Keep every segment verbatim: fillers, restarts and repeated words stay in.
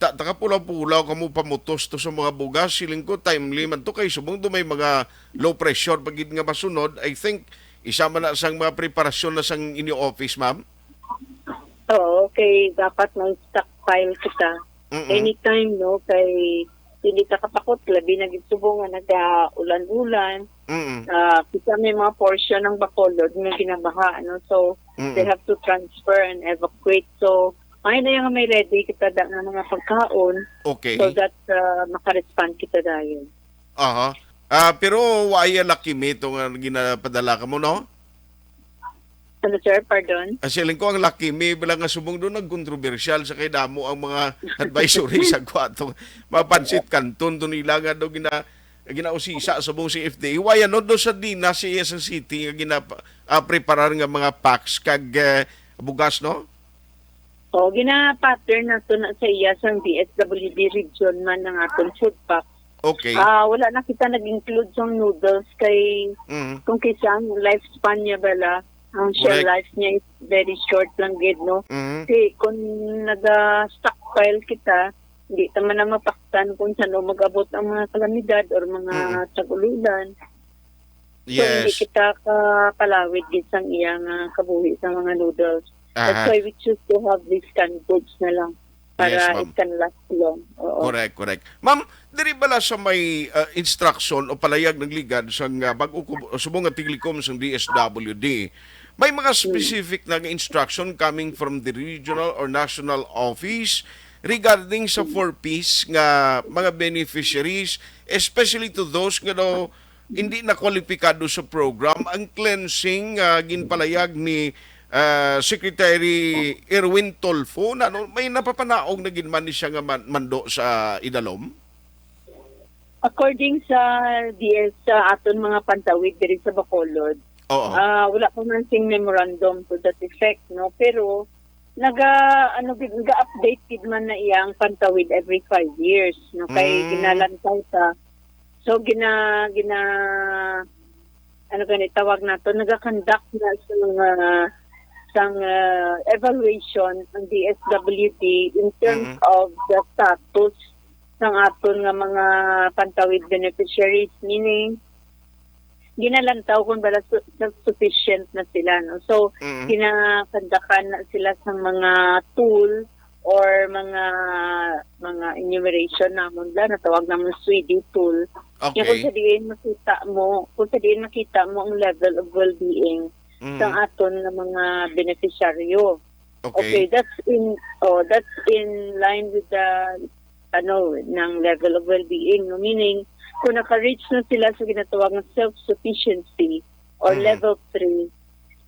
ta, takapulaw-pulaw kamo pamutos to sa mga bugas, siling ko timely man to kay subong do may mga low pressure pa gid nga masunod. I think isa man na sang mga preparasyon na sang inyo office, ma'am. Oo, kay dapat mag-stockpile kita. Mm-mm. Anytime, no, kay hindi ka kapakot, labi na gid subong nga nag-ulan-ulan. Mm-mm. Ah, kita may mga portion ng Bacolod nga ginabaha, no? So, Mm-mm. they have to transfer and evacuate. So, may na yung may ready kita da nga mga pagkaon Okay. So that uh, makarespond kita dayon. Aha. Ah, pero wa iya Lucky Me to nga ginapadala kamo, no? Ano, sir? Pardon? Ah, siling ko ang Lucky Me bala nga subong do nagkontrobersyal sa kay damo ang mga advisory sa kuwato. Mapansit kanton to nila nga do gina ginausisa subong si F D A. Wa iya, no, do sa Dinas sa iya sa city nga gina ah, preparar nga mga packs kag eh, bugas, no? O, gina-pattern nato na sa iya sang D S W D region man ang aton food pack. Okay. Ah, wala na kita nag-include sang noodles kay Mm. kung kisa ang lifespan niya bala, ang shelf Correct. Life niya is very short lang gid, no? Mm. Kasi kung naga-stockpile kita, hindi ta man na mapaktan kung saan mag-abot ang mga kalamidad or mga Mm. tag-ulan. So, hindi Yes. kita kapalawid gid sang iya nga kabuhi sa mga noodles. That's Aha. Why we choose to have these canned goods na lang para Yes, ma'am. It can last long. Oo. Correct, correct. Ma'am, diri bala sa may ah, instruction o palayag nagligad sa nga bag-o ko subong nga tiglikom sang D S W D, may mga specific na nga instruction coming from the regional or national office regarding sa four Ps nga mga beneficiaries, especially to those nga daw hindi na kwalipikado sa program, ang cleansing nga ginpalayag ni ah, Secretary Erwin Tulfo, na, no, may napapanaog na gid man ni siya nga man- mando sa idalom? According sa D S, sa aton mga pantawid diri sa Bacolod, Oo. ah, wala pa man sing memorandum to that effect, no? Pero naga ano gid, naga-update gid man na iyang pantawid every five years, no? Kay Mm. ginalantaw ta. So gina gina ano gani tawag nato, naga-conduct na sa mga sang ah, evaluation ang D S W D in terms Mm. of the status sang aton nga mga pantawid beneficiaries, meaning ginalantaw kung bala su- sufficient na sila, no? So, Mm. ginakandakan na sila sa mga tool or mga mga enumeration namon la, natawag namon swidi tool. Nga kung Okay. sa diin makita mo, kung sa diin makita mo ang level of well-being Mm. sang aton nga mga beneficiaryo. Okay, Okay. that's in oh, that's in line with the ano ng level of well-being, no? Meaning, kung naka-reach na sila sa ginatawag nga self-sufficiency or Mhm. level three,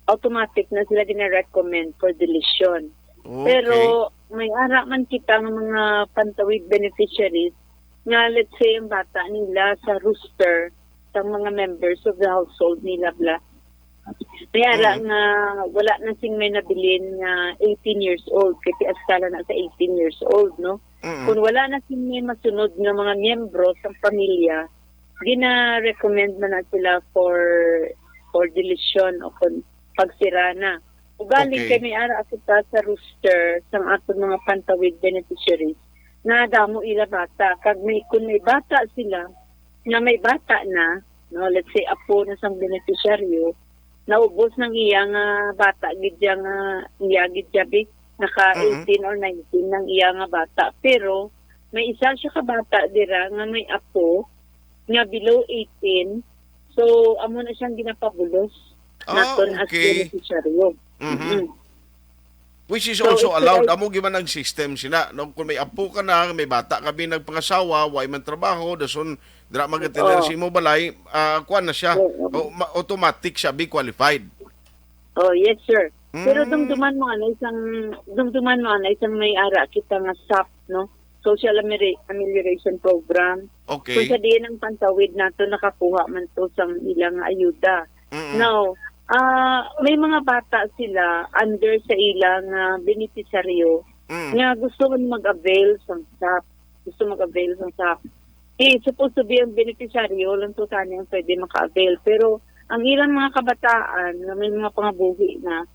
automatic na sila gina-recommend for deletion. Okay. Pero may ara man kita nga mga pantawid beneficiaries nga, let's say, ang bata nila sa roster sa mga members of the household nila bla. May ara Mhm. nga wala na sing may nabilin nga eighteen years old, kay pias ka lang na sa eighteen years old, no? Mm. Kung wala na sing may masunod nga mga miyembro sa pamilya, gina-recommend man na sila for for deletion o kung pagsira na. Ugaling Okay. Kay may ara kita sa roster sang aton mga pantawid beneficiaries na damo ila bata. Kag may, kung may bata sila, nga may bata na, no, let's say, apo na sang beneficiaryo, naubos ng iya nga bata, gid siya nga, iya gid siya, bi, naka Mhm. eighteen or nineteen ng iya nga bata. Pero, may isa siya ka bata dira nga may apo, nga below eighteen, so, amo na siyang ginapabulos Ah, naton as okay. beneficiaryo. Mhm. Mm. Which is So, also it's allowed. like Amo gyud man ang system sina. No? Kung may apo ka na, may bata ka bi nagpangasawa, wa man trabaho, dason dira man ka tinira Oo. sa imo balay, ah, kuan na siya. Oo. O, ma- automatic siya be qualified. Oh, yes, sir. Pero Mm. dumduman mo, ano, isang, dumduman mo, ano, isang may ara kita nga sap, no? Social ameli- amelioration program. Kung Okay. sa diin ang pantawid nato, nakakuha man to sang ilang ayuda. Mm-mm. Now, ah, may mga bata sila under sa ilang ah, beneficiaryo Mm. nga gusto man mag-avail sang sap. Gusto mag-avail sang sap. Eh, supposed to be ang beneficiaryo lang to tani ang pwede maka-avail. Pero ang ilang mga kabataan nga may mga pangabuhi na,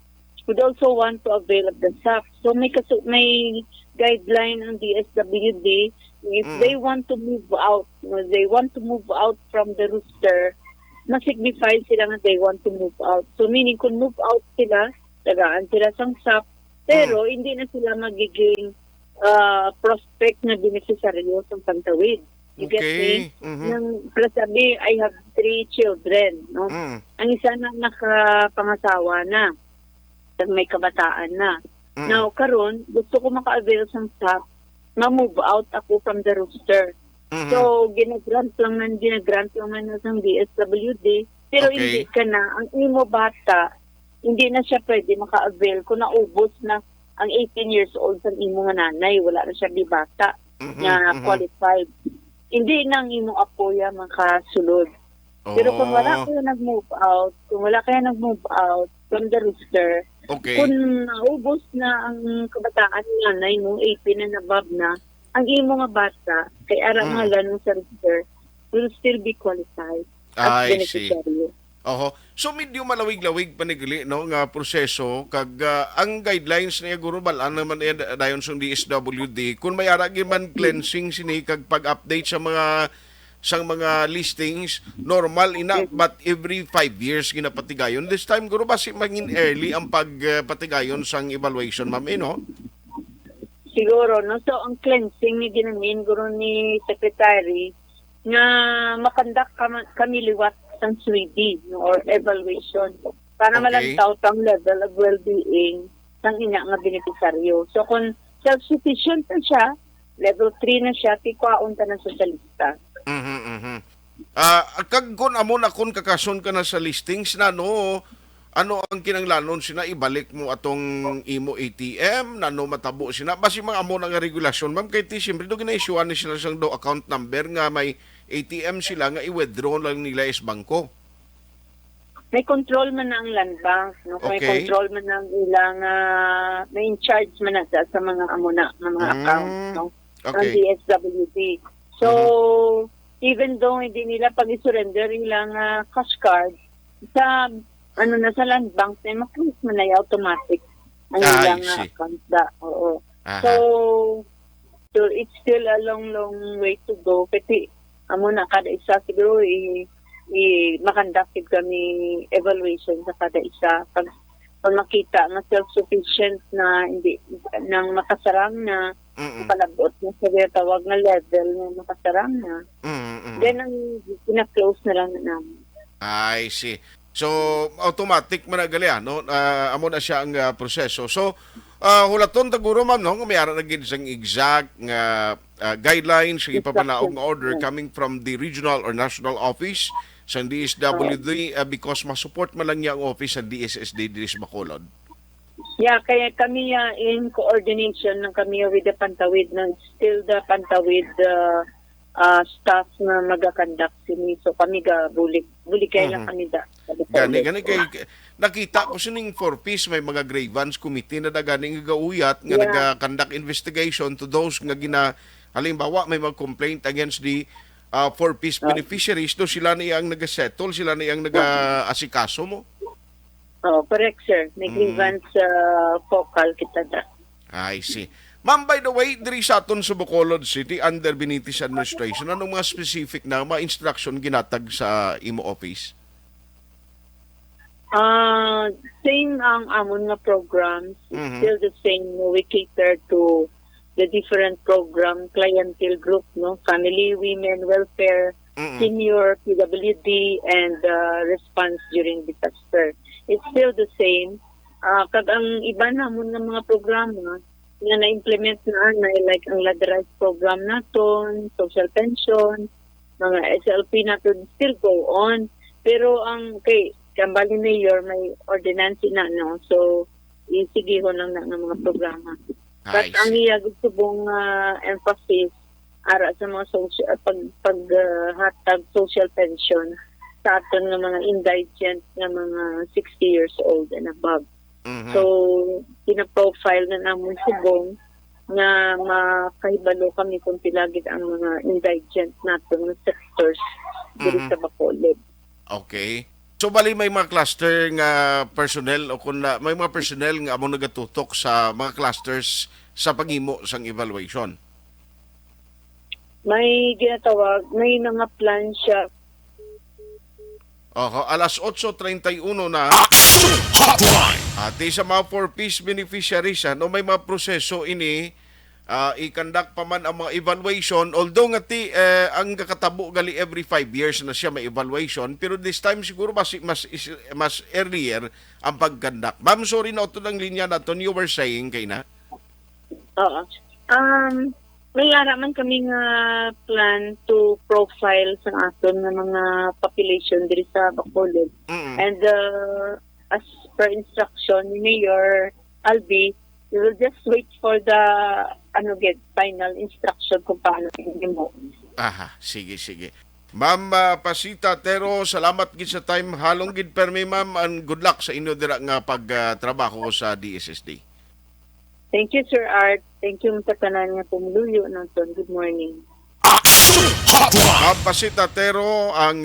would also want to avail of the SAP. So may kasu- may guideline ang D S W D, if Mm. they want to move out, no, they want to move out from the roster, ma-signify sila nga they want to move out. So meaning kung move out sila, tagaan sila sang SAP, pero Mm. hindi na sila magiging ah, prospect nga beneficiaryo sang Pantawid. You get me? Okay. Mhm. Nang, para sabi, I have three children, no? Mm. Ang isa na nakapangasawa na, kag may kabataan na. Mm. Now, karon, gusto ko maka-avail sang SAP, ma-move out ako from the roster. Mhm. So, ginagrant lang man, ginagrant lang man na sang D S W D, pero Okay. hindi ka na, ang imo bata, hindi na siya pwede maka-avail kung naubos na ang eighteen years old sang imo nga nanay, wala na siya bibata Mhm, nga mhm. qualified. Hindi na ang imong apo ya makasulod. Pero kung wala Oh. kaya nag-move out, kung wala kaya nag-move out from the roster, Okay. kung naubos na ang kabataan ni nanay mo, eighteen and above na, ang imo nga bata, kay ara Mm. ngalan mo sa roster, will still be qualified as I see. beneficiary. Oho. So, medyo malawig-lawig pa ni gali, no, nga proseso, kag, ah, ang guidelines niya, guro, bal-an naman iya da-, dayon sa D S W D. Kung may ara gyud man cleansing sini kag pag-update sa mga, sang mga listings, normal ina, Mm. but every five years ginapatigayon. This time, guro, basi mangin early ang pag, ah, patigayon sang evaluation, ma'am, eh, no? Siguro, no? So, ang cleansing ni ginamin, guro, ni Secretary, nga makandak kami, kami liwat sang swede, no, or evaluation para Okay. malantaw tang level of well-being sang ina nga benepisaryo. So, kung self-sufficient na siya, level three na siya, tikwaon ta na sa, sa lista. Mhm, mhm. Ah, kag kun amo na, kun kakason ka na sa listings na, no, ano ang kinahanglanon sina, ibalik mo atong imo A T M, nano matabo sina? Basi mga amo na nga regulasyon, ma'am, kay ti siyempre do gina-issuean ni sila sang do account number nga may A T M sila nga i-withdraw lang nila is bangko. May control man na ang Land Bank, no? May Okay. control man na ang ilang, ah, may in charge man na sa, sa mga amo na, nga mga Mm. accounts, no? Ang Okay. D S W D. So, Mhm. even though hindi nila pag-i-surrender ilang, ah, cash card, sa, ano na, sa Land Bank na, ma-close man na yung automatic ang Ah, ilang, I ah, see. account da. Oo. Aha. So, so, it's still a long, long way to go. Kasi, amo na, kada isa, siguro, i, i, makandak gid kami evaluation sa kada isa. Pag, pag makita nga self-sufficient na, hindi, nang makasarang na, Mm-mm. palabot na sa ginatawag nga level nga makasarang na. Mm-mm. Then, ang pina-close na lang na namin. I see. So, automatic man na gali, ah, no? Ah, amo na siya ang, ah, proseso. So, ah, hulaton ta guro, ma'am, no? Nga may ara na gid sang exact nga, ah, guidelines, sa Exact. ipapanaog nga order Mm. coming from the regional or national office sa D S W D, ah, because ma-support man lang niya ang office sa D S S D diri sa Bacolod. Yeah, kaya kami, ah, in coordination lang kami with the Pantawid, no? Still the Pantawid, ah, ah, staff nga magakandak sini. So, kami ga bulig, buligay lang Mhm. kami da. Gani, gani kay, nakita ko sining four Ps, may mga grievance committee na da gani nga gauyat nga Yeah. nagakandak investigation to those nga gina-, halimbawa, may mga complaint against the, ah, four Ps Ah. beneficiaries, do sila na ang nagasettle, sila na ang Ah. naga-asikaso mo? Oh, correct, sir. May Mm. grievance, ah, focal kita da. I see. Ma'am, by the way, diri sa aton sa Bacolod City, under Benitez administration, anong mga specific na mga instruction ginatag sa imo office? Ah, same ang amon nga programs. It's Mhm. still the same. We cater to the different program, clientele group, no? Family, women, welfare, Mm-mm. senior, P W D, and, uh, response during disaster. It's still the same. Ah, kag ang iban namon nga mga programa nga na-implement na, na, like ang Ladrice program naton, social pension, mga S L P naton, still go on. Pero ang kay Kambali Mayor may ordinance na, no? So, isigihon lang na nga mga programa. But I ang see. iya gud subong, ah, emphasis ara sa mga social, ah, pag, pag, ah, hatag social pension sa aton nga mga indigent nga mga sixty years old and above. Mhm. So, pina-profile na namon subong nga makahibalo kami kung pila gid ang mga indigent naton nga sectors diri Mhm. sa Bacolod. Okay. So, bali may mga cluster nga personnel o kung na, may mga personnel nga among nagatutok sa mga clusters sa paghimo sang evaluation? May ginatawag, may mga plan siya. Oho, alas otso treinta y uno na. Action Hotline. Ati sa mga four Ps beneficiaries, ano, may mga proseso ini, ah, i-conduct pa man ang mga evaluation, although nga ti, eh, ang kakatabo gali every five years na siya may evaluation, pero this time siguro mas mas is- mas earlier ang pag-conduct. Ma'am, sorry, na utod ang linya naton, you were saying kay na. Oo. Um, may ara man kami nga plan to profile sa aton nga mga population diri sa Bacolod. Mm. And uh, as per instruction ni Mayor Albi, we will just wait for the ano gid, final instruction kung paano i-, mo. Aha, sige, sige. Ma'am, ah, Pasita Tero, salamat gid sa time. Halong gid permi, ma'am, and good luck sa inyo dira nga pagtrabaho sa D S S D. Thank you, Sir Art. Thank you sa tanan nga pumuluyo naton. Good morning. Action Hotline. Ma'am Pasita Tero, ang